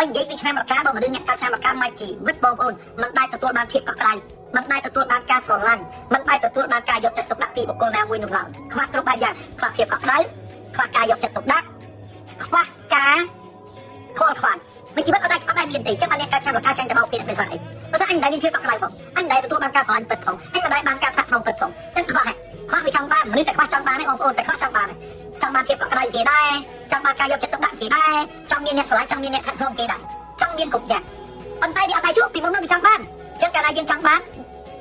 ហើយនិយាយពីឆ្នាំរកាបើមនុស្សអ្នកកើតឆ្នាំរកាមកជីវិតបងប្អូនមិនដែលទទួលបានភាពកក់ក្ដៅមិនដែលទទួលបានការស្រឡាញ់មិនដែលទទួលបានការយកចិត្តទុកដាក់ពីបុគ្គលណាមួយនោះឡើយខ្វះគ្រប់បែបយ៉ាងខ្វះភាពកក់ក្ដៅខ្វះការយកចិត្តទុកដាក់ខ្វះការខ្វល់ខ្វាយមិនជីវិតអត់ដែលអត់ដែលមានទេចឹងបានអ្នកកើតឆ្នាំរកាចាញ់ទៅបោកគេដោយសារអីដោយសារអញមិនដែលមានភាពកក់ក្ដៅផងអញមិនដែលទទួលបានការស្រឡាញ់ពិតផងអញមិនដែលបានការថ្នាក់ថ្នមពិតផងចឹងខ្វះហើយខ្វះវាចង់បានមនុស្សតែខ្វះចង់បានឯងបងប្អូនតែខ្វះចង់បានចង់បានភាពកក់ក្ដៅគេដែរចង់បានការយកចិត្តទុកដាក់គេដែរចង់មានអ្នកស្រឡាញ់ចង់មានអ្នកថ្នាក់ថ្នមគេដែរចង់មានគ្រប់យ៉ាងប៉ុន្តែវាអត់ដែលជួបពីមុនមកវាចង់បានចឹងកាលណាយើងចង់បាន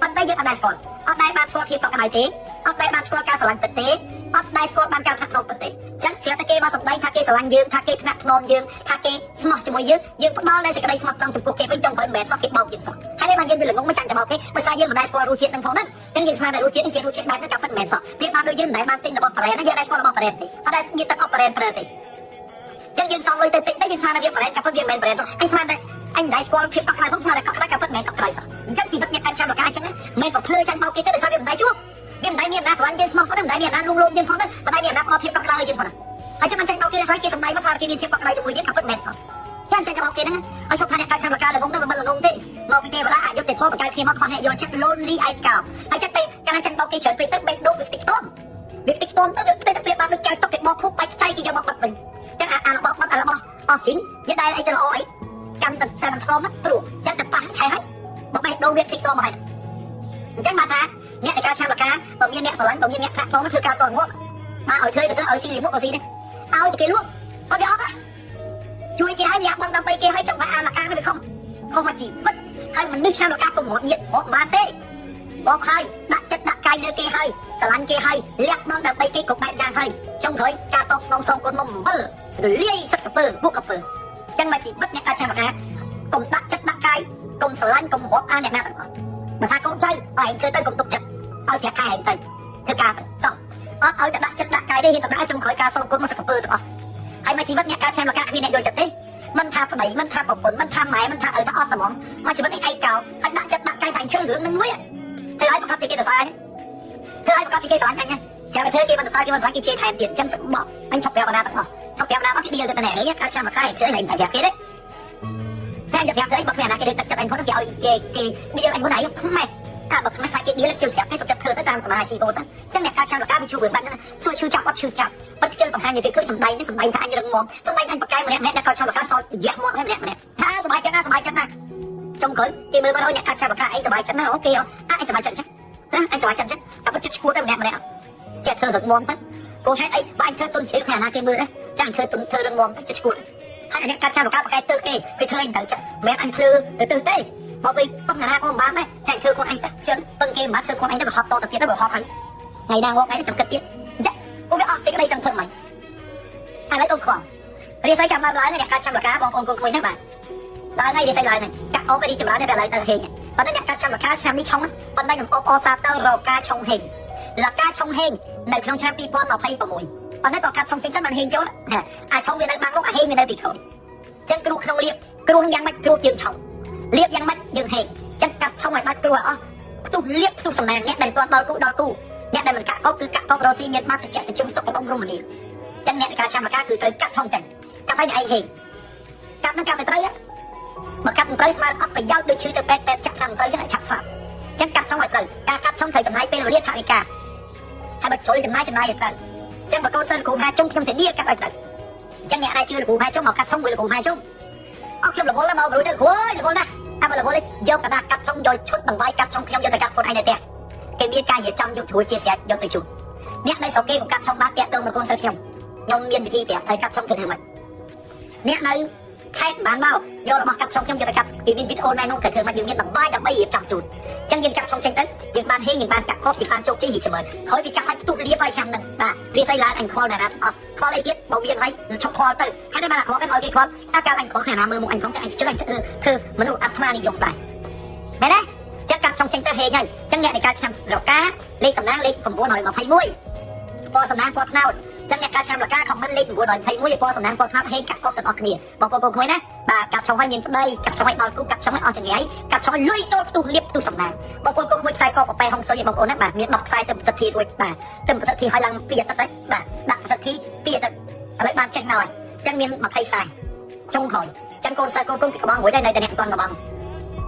ប៉ុន្តែយើងអត់ដែលស្គាល់អត់ដែលបានស្គាល់ភាពកក់ក្ដៅទេអត់ដែលបានស្គាល់ការស្រឡាញ់ពិតទេអត់ដែលស្គាល់បានការថ្នាក់ថ្នមពិតទេចឹងស្រាប់តែគេមកសម្ដែងថាគេស្រឡាញ់យើងថាគេថ្នាក់ថ្នមយើងថាគេស្មោះជាមួយយើងយើងផ្ដល់នូវសេចក្តីស្មោះត្រង់ចំពោះគេវិញចង់ឲ្យមិនមែនសោះគេបោកយើងសោះហើយនេះបានយើងវាល្ងងមិនចាញ់តែបោកគេបើសារយើងមិនដែលស្គាល់រសជាតិនឹងផងហ្នឹងចឹងយើងស្មានតែរសជាតិនេះជារសជាតិបែបហ្នឹងក៏ពិតមិនមែនសោះប្រៀបបានដូចយើងមិនដែលបានទិញរបស់ប្រេនយើងដែលស្គាល់របស់ប្រេនទេអត់ដែលមានទឹកអប់ប្រេនប្រើទេចឹងយើងសងលុយទៅទិញទៅយើងស្មានតែវាប្រេនក៏ពិតវាមិនមែនប្រេនសោះអញស្មានតែអញមិនដែលស្គាល់ភាពកក់ក្ដៅផងស្មានតែកក់ក្ដៅក៏ពិតមិនមែនកក់ក្ដៅសោះអញ្ចឹងជីវិតអ្នកកាន់ចាំលកាអញ្ចឹងមិនប្រភ្លឺចាញ់បោកគេទៅដោយសារវាមិនដែលជួបវាមិនដែលមានអ្នកណាស្រឡាញ់យើងស្មោះផងមិនដែលមានអ្នកណាលួងលោមយើងផងមិនដែលមានអ្នកណាផ្ដល់ភាពកក់ក្ដៅឲ្យយើងផងហើយចាំមិនចាញ់បោកគេដោយសារគេសំដែងមកស្មានគេមានភាពកក់ក្ដៅជាមួយយើងក៏ពិតមិនមែនសោះចាំចាញ់បោកគេហ្នឹងឲ្យឈប់ថាអ្នកកើតឆ្នាំរកាល្ងងទៅមិនល្ងងទេមកពីទេវតាអយុត្តិធម៌បង្កើតគ្នាមកខ្វះអ្នកយល់ចិត្ត lonely ឯកោហើយចិត្តពេលកាលណាចាញ់បោកគេច្រើនពេកទៅបេះដូងវាខ្ទេចខ្ទាំវាខ្ទេចខ្ទាំទៅវាទៅតែប្រៀបបានដូចកែវតុកគេបោកភូបែកខ្ចីគេយកមកបិទវិញចឹងអារបស់បិទអារបស់អស់ស៊ីនវាដែលអីទៅល្អអីកាន់តែតែមិនធ្លំហ្នឹងព្រោះចឹងតែប៉ះឆេះហើយបបេះដូងវាខ្ទេចខ្ទាំមកហើយអញ្ចឹងបានថាអ្នកដែលកើតឆ្នាំរកាបើមានអ្នកស្រឡាញ់បើមានអ្នកថ្នាក់ថ្នមធ្វើការតងាប់មកឲ្យធ្វើទៅធ្វើឲ្យស៊ីលមុខក៏ស៊ីដែរឲ្យតែគេលក់អត់វាអត់ជួយគេឲ្យលះបង់ដើម្បីគេឲ្យចង់បានអានកានេះវាខំខំមកជីវិតហើយមនុស្សឆ្នាំរកាកុំរត់ញាតរត់បានទេបងហើយដាក់ចិត្តដាក់កាយលើគេហើយស្រឡាញ់គេហើយលះបង់ដើម្បីគេគ្រប់បែបយ៉ាងហើយចុងក្រោយការតបស្នងសងគុណមកអំបិលរលាយសិតកពើពួកកពើចឹងមកជីវិតអ្នកកើតឆ្នាំរកាកុំដាក់ចិត្តដាក់កាយកុំស្រឡាញ់កុំរាប់អានអ្នកណាទាំងអស់បើថាកូនចៅឲ្យឯងធ្វើទៅកុំទុកចិត្តឲ្យប្រាក់ខែឯងទៅធ្វើការទៅចប់អត់ឲ្យតែដាក់ចិត្តដាក់កាយទេហ៊ានតែដាក់ចុងក្រោយការសងគុណមកសិតកពើទាំងអស់ហើយមកជីវិតអ្នកកើតឆ្នាំរកាគ្មានអ្នកយល់ចិត្តទេមិនថាប្តីមិនថាប្រពន្ធមិនថាម៉ែមិនថាឪថាអត់តែហ្មងមកជីវិតនេះឯកោហើយដាក់ចិត្តដាក់កាយតែធ្វើរឿងនឹងមួយធ្វើឲ្យប្រកាសជាគេទៅស្អែកធ្វើឲ្យប្រកាសជាគេស្រឡាញ់អញចាំតែធ្វើគេមិនទៅស្អែកគេមិនស្រឡាញ់គេជេរថែមទៀតអញ្ចឹងសបកអញឈប់ប្រាប់អាណាទាំងអស់ឈប់ប្រាប់អាណាមកគេឌីលទៅតែនេះកើតឆ្នាំរកាធ្វើឲ្យតែប្រាប់គេទេតែអញទៅប្រាប់ទៅអីបើគ្មានអាណាគេលើកទឹកចិត្តអញផងគេឲ្យគេគេឌីលអញខ្លួនឯងខ្មេះអាបើខ្មេះខ្លាចគេឌីលជឿប្រាប់គេសុខចិត្តធ្វើទៅតាមសមាជីវទៅអញ្ចឹងអ្នកកើតឆ្នាំរកាវាជួបរឿងបែបហ្នឹងសួរឈឺចាប់អត់ឈឺចាប់បាត់ខ្ជិលបង្ហាញឲ្យគេឃើញសំដែងនេះសំដែងថាអញរឹងមាំសំដែងអញបកកែម្នាក់ម្នាក់អ្នកកើតឆ្នាំរកាសោយយះមាត់ម្នាក់ម្នាក់ថាសบายចិត្តណាសบายចិត្តណាចុងក្រោយគេមើលមកឲ្យអ្នកកើតឆ្នាំរកាអីសบายចិត្តណាអូគេអញសบายចិត្តចឹងណាអញសบายចិត្តចឹងតែពិតចិត្តឈួតតែម្នាក់ម្នាក់ចេះធ្វើរឹងមាំទៅគោហេតុអីបើអញធ្វើទុនជឿគ្មានណាគេមើលដែរចាអញធ្វើទុនធ្វើរឹងមាំទៅចិត្តឈួតហើយអ្នកកើតឆ្នាំរកាបកកែទៅគេគេធ្វើអញទៅចិត្តមិនអញភ្លឺទៅទៅទេមកវិញពឹងណាក៏មិនបានដែរចាញ់ធ្វើខ្លួនឯងទៅចិនពឹងគេមិនបានធ្វើខ្លួនឯងទៅវាហត់តទៅទៀតទៅវាហត់ហើយថ្ងៃណាងកថ្ងៃចាំគិតទៀតអញ្ចឹងអូវាអស់សេចក្តីសង្ឃឹមហើយឥឡូវកូនខ្វល់រាសីចាំឡើងឡើងអ្នកកើតឆ្នាំរកាបងប្អូនកូនក្មួយណាបាទឡើងហើយរាសីឡើងហ្នឹងចាក់អូបរីចម្រើនតែឥឡូវទៅហេងប៉ុន្តែអ្នកកើតឆ្នាំរកាឆ្នាំនេះឆុងប៉ុន្តែខ្ញុំអបអរសាទររកការឆុងហេងលកាឆុងហេងនៅក្នុងឆ្នាំ2026ប៉ុន្តែក៏កាត់ឆុងចេញសិនបានហេងចូលអាឆុងវានៅបាំងមុខអាហេងវានៅពីក្រោយអញ្ចឹងគ្រោះក្នុងលៀបគ្រោះយ៉ាងម៉េចគ្រោះយើងឆុងលៀបយ៉ាងម៉េចយើងហេងចឹងកាត់ឆុងឲ្យបាច់គ្រោះឲ្យអស់ផ្ទុះលៀបផ្ទុះសំណាងអ្នកដែលមិនទាន់ដល់គូដល់គូអ្នកដែលមិនកាក់កបគឺកាក់កបរកស៊ីមានបាត់តិចតិជុំសុខដុមរមនាចឹងអ្នកការចាំការគឺត្រូវកាត់ឆុងចឹងកាត់ឲ្យឯងហេងកាត់នឹងកាត់ទៅត្រូវបើកាត់មិនត្រូវស្មើអត់ប្រយោជន៍ដូចឈឺទៅពេទ្យពេទ្យចាក់ខាងត្រូវចឹងឲ្យឆាប់ស្លាប់ចឹងកាត់ឆុងឲ្យត្រូវការកាត់ឆុងត្រូវចំណាយពេលវេលាថវិកាហើយបើចូលចំណាយចំណាយឲ្យត្រូវចឹងបើកូនសិស្សគ្រូហាជុំខ្ញុំធានាកាត់ឲ្យត្រូវចឹងអ្នកដែលជឿលោកគ្រូហាជុំមកកាត់ឆុងមួយលោកគ្រូហាជុំអស់ខ្ញុំរវល់ណាស់មករួចទៅគ្រូអើយរវល់ណាស់តែបើរវល់យកកដាកាត់ឆុងយកឈុតបង្វាយកាត់ឆុងខ្ញុំយកទៅកាត់ខ្លួនឯងនៅផ្ទះគេមានការរៀបចំយកត្រួតជាស្រេចយកទៅជូនអ្នកនៅស្រុកគេក៏កាត់ឆុងបានតាក់ទងមកកូនសិស្សខ្ញុំខ្ញុំមានវិធីប្រាប់ឲ្យកាត់ឆុងធ្វើធ្វើម៉េចអ្នកនៅខេត្តបានមកយករបស់កាត់ឆុងខ្ញុំយកទៅកាត់គេមានវីដេអូណែនាំទៅធ្វើម៉េចយើងមានតម្បាយដើម្បីរៀបចំជូនចឹងយើងកាត់ឆុងចេញទៅយើងបានហេងយើងបានកាត់ខុសយើងបានជោគជ័យរីចម្រើនក្រោយពីកាត់ឲ្យផ្ទុះលៀបឲ្យឆ្នាំហ្នឹងបាទរាសីឡើងអញខ្វល់ណាស់អត់ខ្វល់អីទៀតបើមានហើយឈប់ខ្វល់ទៅហើយតែបានអាក្រក់ឯងឲ្យគេខ្វល់តើកាលអញខ្វល់គ្នាណាមើលមុខអញផងចាអញជិលអញធ្វើធ្វើមនុស្សអាត្មានិយមដែរមែនទេចឹងកាត់ឆុងចេញទៅហេងហើយចឹងអ្នកដែលកើតឆ្នាំរកាលេខសំណាងលេខ921ពណ៌សំណាងពណ៌ត្នោតចឹងអ្នកកើតឆ្នាំរកាខមមិនលេខ921ពណ៌សំណាងពណ៌ត្នោតហេងកាត់កប់ទាំងអស់គ្នាបងប្អូនកូនក្មួយណាបាទកាត់ឆុងឲ្យមានប្តីកាត់ឆុងឲ្យដល់គូកាត់ឆុងឲ្យអស់ចង្រៃកាត់ឆុងឲ្យលុយចូលផ្ទុះលៀបផ្ទុះសំណាងបងប្អូនកូនក្មួយខ្សែកបប៉ែហុងសុយបងប្អូនណាបាទមាន10ខ្សែទៅប្រសិទ្ធិរួចបាទទៅប្រសិទ្ធិឲ្យឡើង2អាទិត្យហើយបាទដាក់ប្រសិទ្ធិ2អាទិត្យឥឡូវបានចេញមកហើយចឹងមាន20ខ្សែចុងក្រោយចឹង ងកូនសិស្សកូនគុំគេកបងរួចហើយនៅតែអ្នកមិនទាន់កបង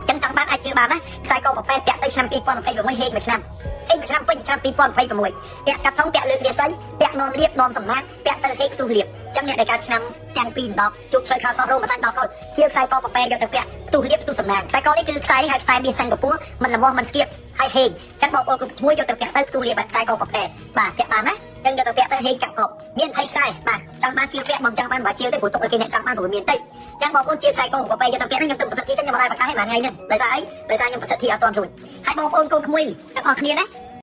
ចឹងចង់បានអាចជឿបានណាខ្សែកប្រប៉ែពាក់ទៅឆ្នាំ2026ហេងមួយឆ្នាំហេងមួយឆ្នាំពេញឆ្នាំ2026ពាក់កាត់សុងពាក់លើករាសីពាក់នំលៀបនំសំណាងពាក់ទៅហេងផ្ទុះលៀបចឹងអ្នកដែលកើតឆ្នាំទាំងពីរ10ជោគជ័យខោសោះរោមមិនដល់កុលជាខ្សែកប្រប៉ែយកទៅពាក់ផ្ទុះលៀបផ្ទុះសំណាងខ្សែកនេះគឺខ្សែនេះហើយខ្សែមាសសិង្ហបុរីមិនល្មមមិនស្គៀបហើយហេងចឹងបងប្អូនគុំជួយយកទៅពាក់ទៅផ្ទុះលៀបខ្សែកប្រប៉ែបាទពាក់បានណាចឹងយកទៅពាក់ទៅហេងកាក់កបមាន20ខ្សែបាទចង់បានជាពាក់មកចង់បានបើជាទេព្រោះទុកឲ្យគេអ្នកចង់បានព្រោះមានតិចចឹងបងប្អូនជាខ្សែកប្រប៉ែយកទៅពាក់ហ្នឹងខ្ញុំទៅប្រសិទ្ធិចឹងខ្ញុំមកឲ្យប្រកាសឲ្យមួយថ្ងៃហ្នឹងដោយសារអីដោយសារខ្ញុំប្រសិទ្ធិអត់ទាន់រួចហើយបងប្អូនកូនក្មួយទាំងអស់គ្នាណា